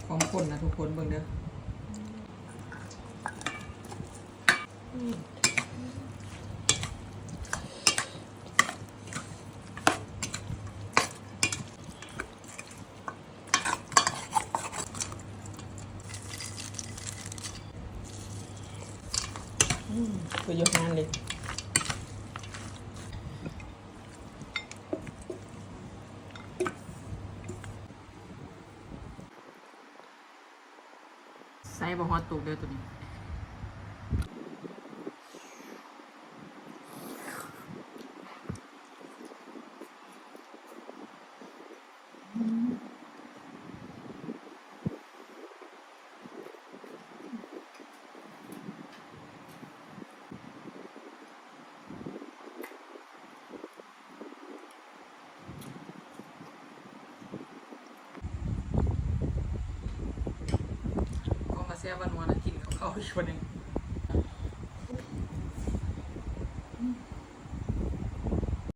ຄວາມຂ້ນນະທຸກຄົນ ເບິ່ງເດີ. ອືມ ຄືຢູ່ຮ້ານເລີຍ. ໃສ່ບໍ່ຮອດໂຕເດີໂຕນີ້. ຂອງກະແຊບຫວານໆ ນະ ກິນກັບເຂົ້າອີກຄົນໜຶ່ງ.